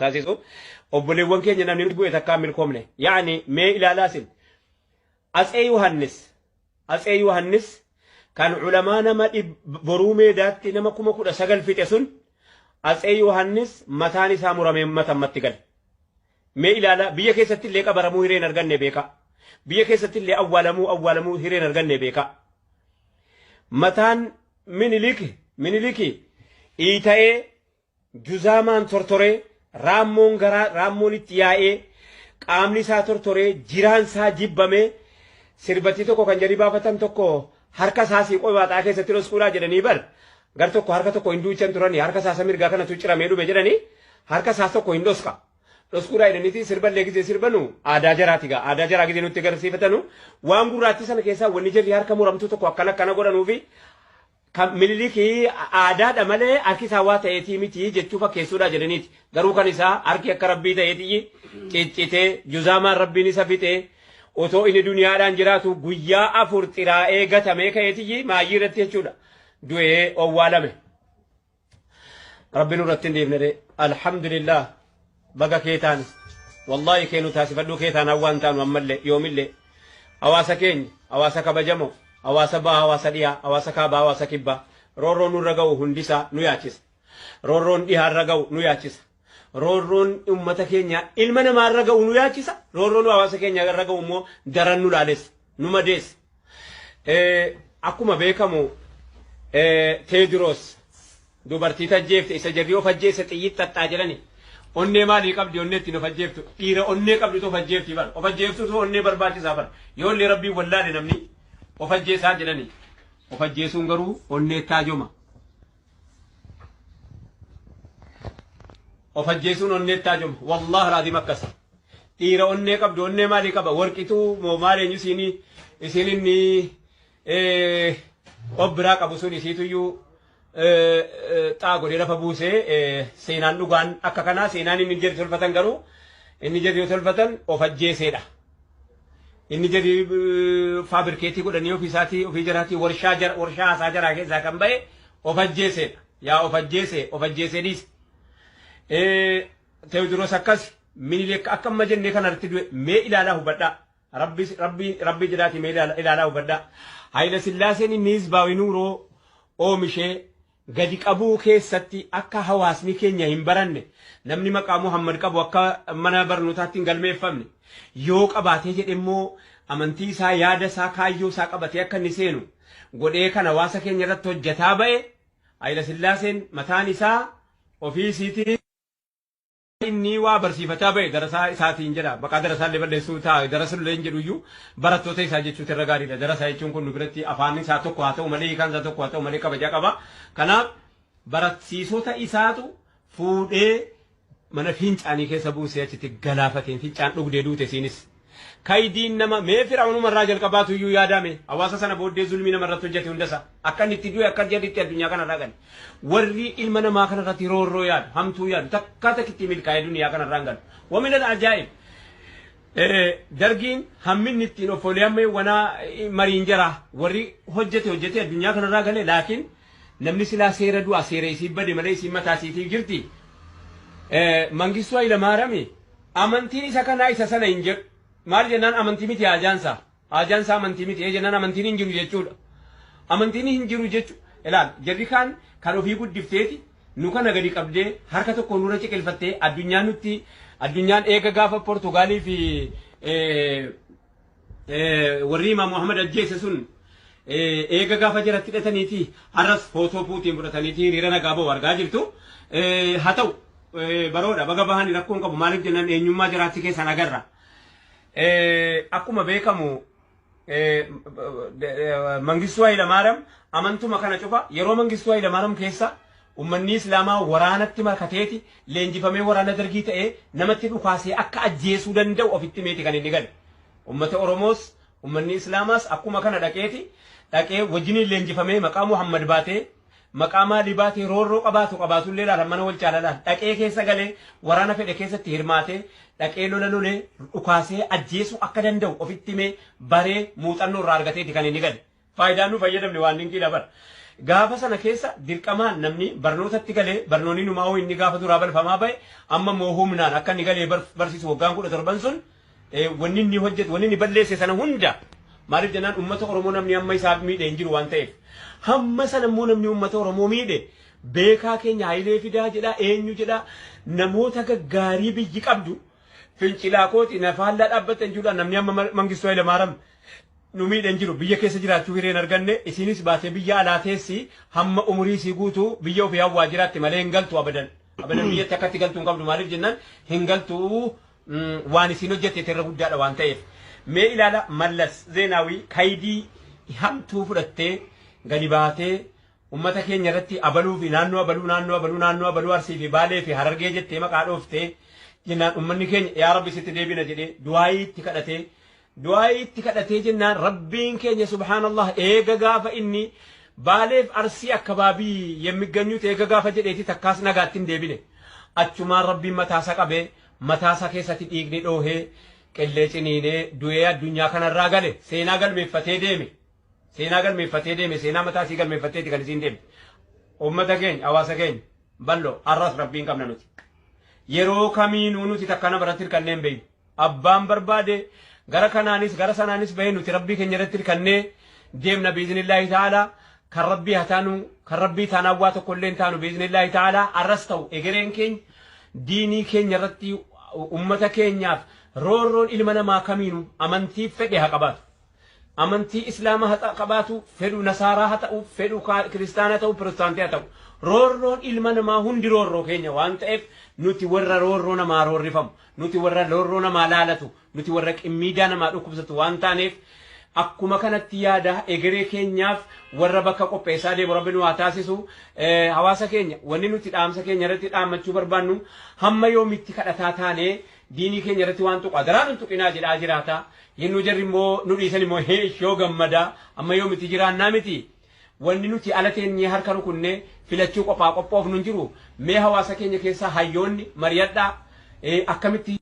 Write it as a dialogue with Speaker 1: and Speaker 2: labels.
Speaker 1: Taasisu obboleewwan keenya namni bu'e takkaa hin milkoomne. Yaani mee ilaalaa isin. Atsee Yohaannis Atsee Yohaannis kan ulamaa nama boruu meedaatti nama 19,000 fixe sun Atsee Yohaannis mataan isaa muramee matammatti gale. Mee ilaalaa biyya keessatti illee qabaramuu hireen arganne beekaa. Biyya keessatti illee awwaalamuu awwaalamuu hireen arganne beekaa. Mataan Minilik Miniliki iita'ee Juzaamaan tortoree, raammoon garaa raammoon itti yaa'ee, qaamni isaa tortoree, jiraan isaa jibbamee, sirbattii tokko kan jarri baafatan tokko harka isaa siiqoo baaxaa keessatti dhoskuudhaa jedhanii bar gar tokko harka tokko hin duuchan turanii harka isaa isa mirgaa kanatu ciramee dhume jedhanii harka isaa tokko hin dhoska. Dhoskuudhaa jedhaniiti sirballee gizee sirbanu aadaa jaraati gaa aadaa jaraa gizee nutti agarsiifatanu waan gurraattii sana keessaa wanni jarri harka muramtuu tokko akkana akkana godhanuufi Kan Minilikii aadaadha malee harki isaa waa ta'eetii miti jechuu fakkeessuudha jedhaniiti. Garuu kan isaa harki akka Rabbii ta'eetii ciccitee juzaamaan Rabbiin isa fixee otoo inni duniyaadhaan jiraatu guyyaa 4 xiraa'ee gatamee ka'eetii maayyii irratti jechuudha. Du'ee owwaalame. Rabbi nurratti hin dhiifne ree. Alhamdulillah baga kee taane. Wallaahi kee nu taasifadhuu kee taane hawwaan taanu ammallee yoomillee. Hawaasa keenya hawaasa kabajamoo hawaasa baha hawaasa dhiyaa hawaasa kaabaa hawaasa kibbaa roorroon nurra ga'u hundisaa nu yaachisa. Roorroon dhihaarra ga'u nu yaachisa. Roorroon uummata keenya ilma namaarra ga'u nu yaachisa. Roorroon hawaasa keenya irra ga'u immoo daran nu laalessa nu madeessa. Akkuma beekamu Teediroos dubartii tajjeefte isa jarri of ajjeesse xiyyiit xaxxaa jedhani. Onnee maalii qabdi onnee ittiin of ajjeeftu dhiira onnee qabdutu of ajjeefti bar of ajjeeftutu onnee barbaachisaa bar yoo illee rabbiin wallaale namni of ajjeesaa jedhani of ajjeesuun garuu onnee taajoma. Of ajjeesuun onnee taajoma wallahi alaaziim akkas. Dhiira onnee qabdu onnee maalii qaba warqituu moo maal eenyu isiinii isiin inni of biraa qabu sun isiituyyuu xaa godhee lafa buusee seenaan dhugaan akka kanaa seenaan inni jedhu tolfatan garuu inni jedhu yoo tolfatan of ajjeeseedha. Inni jedhu faabirkeetii godhanii ofii isaatii ofii jaraatii warshaa jara warshaa haasaa jaraa keessaa kan ba'e of ajjeeseedha. Yaa of ajjeese of ajjeesee dhiise. Teewdiroos akkas Minilik akka amma jennee kana irratti du'e mee ilaalaa hubadhaa. Rabbi rabbi rabbi jedhaatii mee ilaalaa hubadhaa. Hayila Sillaaseen inni hizbaawi nuuroo oomishee gadi qabuu keessatti akka hawaasni keenya hin baranne namni maqaa Muhammad qabu akka mana barnootaatti hin galmeeffamne yoo qabaatee jedhe immoo amantii isaa yaada isaa kaayyoo isaa qabatee akka inni seenu godhee kan hawaasa keenya irratti hojjetaa ba'e Hayila Sillaaseen mataan isaa ofii isiitii inni waa barsiifachaa ba'e darasaa isaatiin jedha. Maqaa darasaa illee balleessuu ta'a. Darasa illee hin jedhu iyyuu barattoota isaa jechuutu irra gaariidha. Darasaa jechuun kun nu biratti afaan isaa tokko haa ta'u malee hiikaan isaa tokko haa ta'u malee kabajaa qaba. Kanaaf barsiisota isaatu fuudhee mana fincaanii keessa buusee achitti galaafateen fincaan dhugdee duute isiinis. Kaydiin nama mee fir'awnuma irraa jalqabaatu iyyuu yaadaame hawaasa sana booddee zulmii nama irratti hojjete hundasa akka inni itti du'e akka jarri itti addunyaa kana irraa gale warri ilma namaa kana irratti roorroo yaadu hamtuu yaadu takkaa takkitti milkaa'ee duniyaa kana irraa hin galu wamin al ajaa'ib dargiin hamminni ittiin of olee amma wanaa mariin jara warri hojjete hojjete addunyaa kana irraa gale laakiin namni silaa seera du'a seera isii bade malee isiin mataa isiitiif jirti Mangistuu Hayilamaarami Amantiin isa kanaa isa sana hin jedhu. Maal jennaan amantii miti haajaan isaa. Haajaan isaa amantii miti. Ee jennaan amantiin hin jiru jechuudha. Amantiin hin jiru jechu. Ilaal jarri kaan kan ofii guddifteeti nu kana gadi qabdee harka tokko nurra ciqilfattee addunyaan nutti addunyaan eega gaafa Portugaalii fi warri Imaam Muhammad ajjeese sun eega gaafa jaratti hidhataniiti har'as footoo Puutiin fudhataniiti hiriira nagaa ba'u argaa jirtu. Haa ta'u baroodha baga bahanii rakkoon qabu maaliif jennaan eenyummaa jaraatti keessan agarra. Akkuma beekamu Mangistuu Hayilamaariyaam amantuma kana cufa yeroo Mangistuu Hayilamaariyaam keessa ummanni Islaamaa waraanatti makateeti leenjifamee waraana dargii ta'ee namatti dhukaasee akka ajjeesuu danda'u ofitti meeti kan inni gale. Ummata Oromoos ummanni Islaamaas akkuma kana dhaqeeti dhaqee wajjiniin leenjifamee maqaa Muhammad baatee maqaa maalii baatee roorroo qabaatu qabaatullee laala mana wal caala laala dhaqee keessa galee waraana fedhe keessatti hirmaatee dhaqee lola lolee dhukaasee ajjeesuu akka danda'u ofitti himee baree muuxannoo irraa argateeti kan inni gale. Faayidaan nu fayyadamne waan dinqiidha bar. Gaafa sana keessa dirqamaan namni barnootatti galee, barnoonni numaa inni gaafa duraa balfamaa ba'e, amma immoo humnaan akka inni galee barsiisu waggaan 17 sun, wanni inni hojjetu, wanni inni balleesse sana hunda, maaliif jennaan uummata Oromoo namni hamma isaaf miidhe hin jiru waan ta'eef. Hamma sana immoo namni uummata Oromoo miidhe, beekaa keenya Hayilee Fidaa jedha, eenyu jedha, namoota gaggaarii biyyi qabdu fincilaa kooti nafaallaa dhaabbattan jechuudhaan namni hamma Mangistuu Hayilamaariyaam nu miidhe hin jiru. Biyya keessa jiraachuu hireen arganne, isinis baatee biyya alaa teessi, hamma umurii isii guutuu biyya ofii hawwaa jiraatti malee hin galtu abadan. Abadan biyyatti akkatti galtuu hin qabdu. Maaliif jennaan hin galtu, waan isiin hojjette irra guddaadha waan ta'eef. Mee ilaala, Mallas Zeenaawii kaydii hamtuu fudhattee gadi baatee ummata keenya irratti abaluu fi naannoo abaluu, naannoo abaluu, naannoo abaluu, Arsii fi Baalee fi Harargee jettee maqaa dhooftee jennaan, ummanni keenya "Yaa Rabbi, sitti deebina" jedhee du'aayii itti kadhatee, du'aayii itti kadhatee jennaan, Rabbiin keenya subhaanallah eega gaafa inni Baaleef Arsii akkabaabii yemmiganyuut eega gaafa jedheeti takkaas nagaatti hin deebine. Achumaan Rabbiin mataasaa qabee, mataasaa keessatti dhiigni dhoohee, qillee ciniinee, du'ee addunyaa kanarraa gale. Seenaa galmeeffatee deeme. Seenaa galmeeffatee deeme, seenaa mataa isii galmeeffatteeti kan isiin deemte. Uummata keenya, hawaasa keenya, bal'oo har'as Rabbiin qabna nuti. Yeroo kamiinuu nuti takka nama irratti hirkannee hin beeknu. Abbaan barbaade gara kanaanis gara sanaanis bahee, nuti Rabbii keenya irratti hirkannee deemna biiznillaahi ta'ala. Kan Rabbii haa taanu, kan Rabbii taanaan waa tokko illee hin taanu biiznillaahi ta'ala. Arras ta'u egereen keenya diinii keenya irratti, ummata keenyaaf roorroon ilma namaa kamiinuu amantii fedhe haa qabaatu. Amantii Islaama haa qabaatu, fedhu Nasaaraa haa ta'u, fedhu Kiristaana ta'u, Pirotestaantii haa ta'u. Roorroon ilma namaa hundi roorroo keenya waan ta'eef, nuti warra roorroo namaa roorrifamu, nuti warra roorroo namaa laalatu, nuti warra qimmiidaa namaa dhukkubsatu waan taaneef, akkuma kanatti yaada egeree keenyaaf warra bakka qopheessaa deemu Rabbi nu haa taasisu. Hawaasa keenya, wanni nuti dhaamsa keenya irratti dhaammachuu barbaannu, hamma yoomitti kadhataa taanee diinii keenya irratti waan tuqaa daraan hin tuqinaa jedhaa jiraata? Yennuu jarri immoo nu dhiisan immoo heeshoo gammadaa amma yoomitti jiraannaa miti? Wanni nuti ala teenyee harka rukunnee filachuu qophaa qophoofnu hin jiru. Mee hawaasa keenya keessaa hayyoonni mari'adhaa, akkamitti